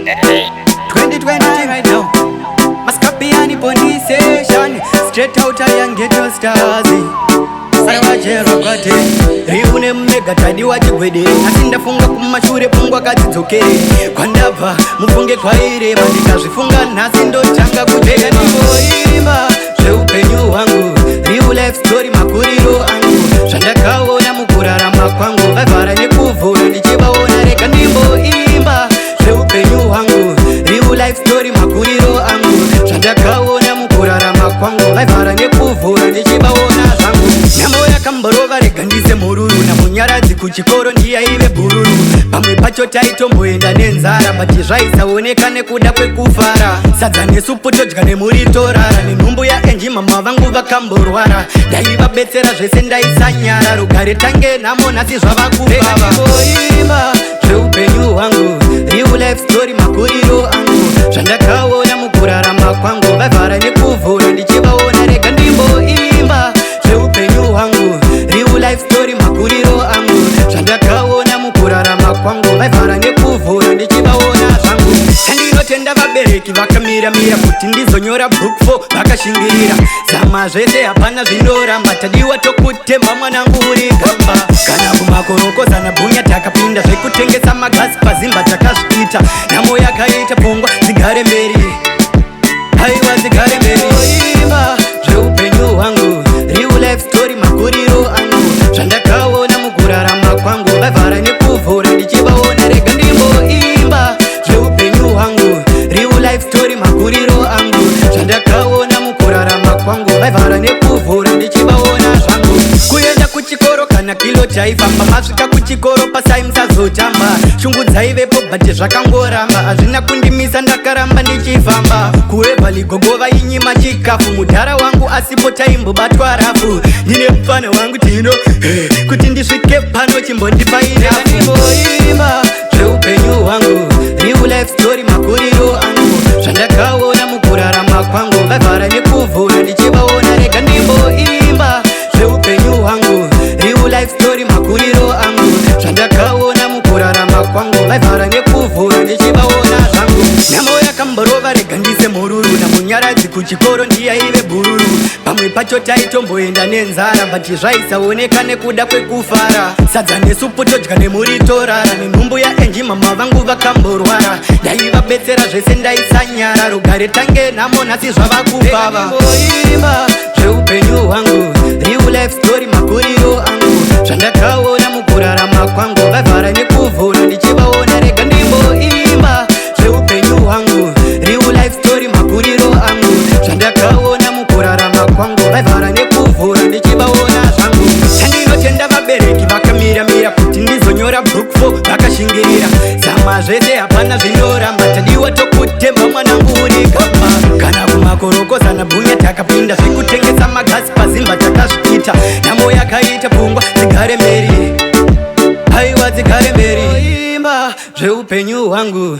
2020 right now. Maskapiani police station. Straight out of young ghetto stars. Saravajerwa kwate riune mumega tadiwa chigwede asi ndafunga kumashure pfungwa kadzidzokere kwandabva mufunge kwairema ndikazvifunga nhasi ndotanga kujeka. Ndimboimba zveupenyu hwangu, real life story, makuriro angu, zvandakaona mukurarama kwangu, vavhara nekuvhura ndichivaona. Rega ndimboimba zveupenyu hwangu, real life story, makuriro angu, zvandakaona mukurarama kwangu, vaivhara nekuvhura ndichivaona zvangu. Nhamo yakamborova, rega ndise mhururu namunyaradzi kuchikoro ndiyaive bhururu. Pamwe pacho taitomboenda nenzara, but zvaisaoneka nekuda kwekufara. Sadza nesupu todya nemuritorara nenhumbu yaenji. Mama vangu vakamborwara, ndaivabetsera zvese, ndaisanyara. Rugare tange nhamo, nhasi zvava kubava. Zveupenyu hwangu, real life story, makuriro angu, zvandakaona mukurarama kwangu, vavhara nekuvhura ndichivaona. Rega ndimboimba zveupenyu hwangu, real life story, makuriro angu, zvandakaona mukurarama kwangu, vaivhara nekuvhura ndichivaona zvangu. Chandinotenda, vabereki vakamiramira kuti ndizonyora book 4, vakashingirira zama zvese, hapana zvinoramba. Tadiwa tokutemba, mwanangu uri gamba. Kana kumakorokozana bhunya takapinda, zvekutengesa magasi pazimba takazviita. Nhamo yakaita pfungwa dzigare mberi, haiwa dzigare mberi. Imba zveupenyu hwangu, real life story, makuriro angu, zvandakaona mukurarama kwangu, vaivhara nekuvhura ndichivaona. Rega ndimboimba zveupenyu hwangu, real life story, makuriro angu, zvandakaona mukurarama kwangu, vaivhara nekuvhura ndichivaona zvangu. Kuenda kuchikoro kana kilo chaifamba, masvika kuchikoro pasai musazotamba. Shungu dzaivepo, but zvakangoramba, hazvina kundimisa, ndakaramba ndichifamba. Kuevhali gogo vainyima chikafu, mudhara wangu asipo taimbobatwa rafu. Ndine mufana wangu Tino, kuti ndisvike pano chimbondipaimba zveupenyu hwangu, real life story, makuriro angu, zvandakaona mukurarama kwangu, vaivhara nekuvhura ndichivaona. Rega ndimboimba zveupenyu hwangu, real life story, makuriro angu, zvandakaona mukurarama kwangu, vaivhara nekuvhura ndichivaona zvangu. Nhamo yakamborova, rega ndise mhururu namunyaradzi kuchikoro ndiyaive bhururu. Pamwe pacho taitomboenda nenzara, but zvaisaoneka nekuda kwekufara. Sadza nesupu todya nemuritorara nenhumbu yaenji. Mama vangu vakamborwara, ndaivabetsera zvese, ndaisanyara. Rugare tange nhamo, nhasi zvava kubava. Imba zveupenyu hwangu, real life story, makuriro angu, zvandakaona mukurarama kwangu, vaivhara nekuvhura ndichivaona. Rega ndimboimba zveupenyu hwangu, real life story, makuriro angu, zvandakaona mukurarama kwangu, vaivhara nekuvhura ndichivaona zvangu. Chandinotenda, vabereki vakamiramira kuti ndizonyora book 4, vakashingirira zama zvese, hapana zvinoramba. Tadiwa tokutemba, mwanangu uri gamba. Kana kumakorokozana bhunya takapinda, zvekutengesa magasi pazimba takazviita. Nhamo yakaita pfungwa dzigare mberi, haiwa dzigare mberi. Imba zveupenyu hwangu.